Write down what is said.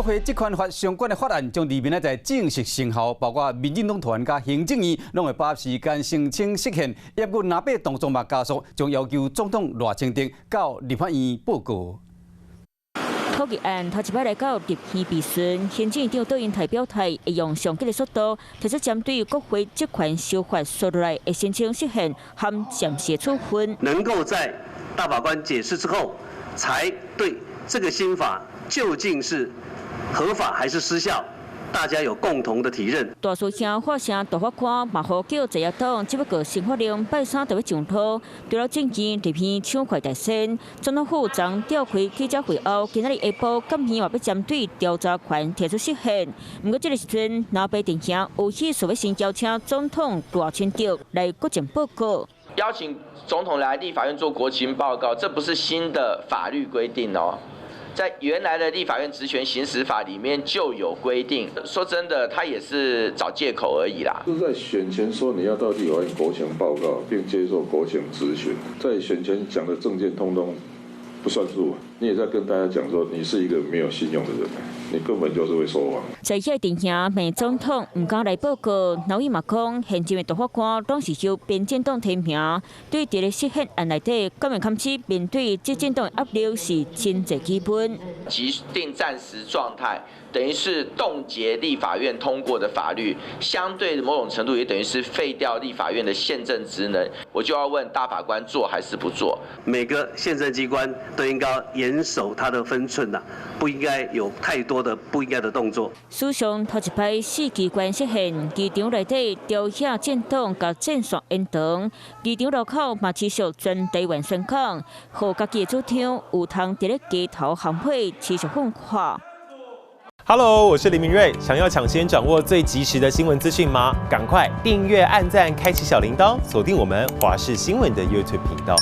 會職權法相關的法案將佇明仔載正式生效，包括民進黨團佮行政院攏會把握時間申請釋憲，抑閣藍白動作嘛加速，將要求總統賴清德到立法院報告。土議案頭一擺來到立院備詢，行政院長卓榮泰表態，會用上緊的速度提出針對國會職權修法所來的申請釋憲和暫時處分。能夠在大法官解釋之後，才對這個新法究竟是合法還是失效，大家有共同的體認。大師兄化身大法官，嘛呼叫在野黨，只不過新法令拜三就欲上路，除了政見立院搶快大選，總統府昨召開記者會後，今仔日下晡，監院嘛欲針對調查權提出釋憲。毋過這个時陣，藍白陣營有意思欲先邀請總統賴清德來國情報告。邀請總統來立法院做國情報告，這不是新的法律規定哦。在原來的立法院職權行使法裡面就有規定。說真的，他也是找借口而已啦。是在選前說你要到立法院國情報告，並接受國情質詢，在選前講的政見通通不算數。你也在跟大家講說，你是一個沒有信用的人，你根本就是會說謊。在遐陣營，罵總統毋敢來報告，劉伊嘛講，現任的大法官攏是由民進黨提名，對佇咧釋憲案內底，敢會堪此面對執政黨的壓力是真濟基本。急定戰時狀態，等於是凍結立法院通過的法律，相對某種程度也等於是廢掉立法院的憲政職能。我就要問大法官做還是不做？每個憲政機關都應該嚴守他的分寸呐，不應該有太多的不應該的動作。史上頭一擺四機關釋憲，機場內底朝野政黨共戰線延長，機場路口嘛持續全台灣宣講，予家己的主張有通佇咧街頭含火持續放話。 Hello，我是林明瑞。想要搶先掌握最及時的新聞資訊嗎？趕快訂閱、按讚、開啟小鈴鐺，鎖定我們華視新聞的 YouTube 頻道。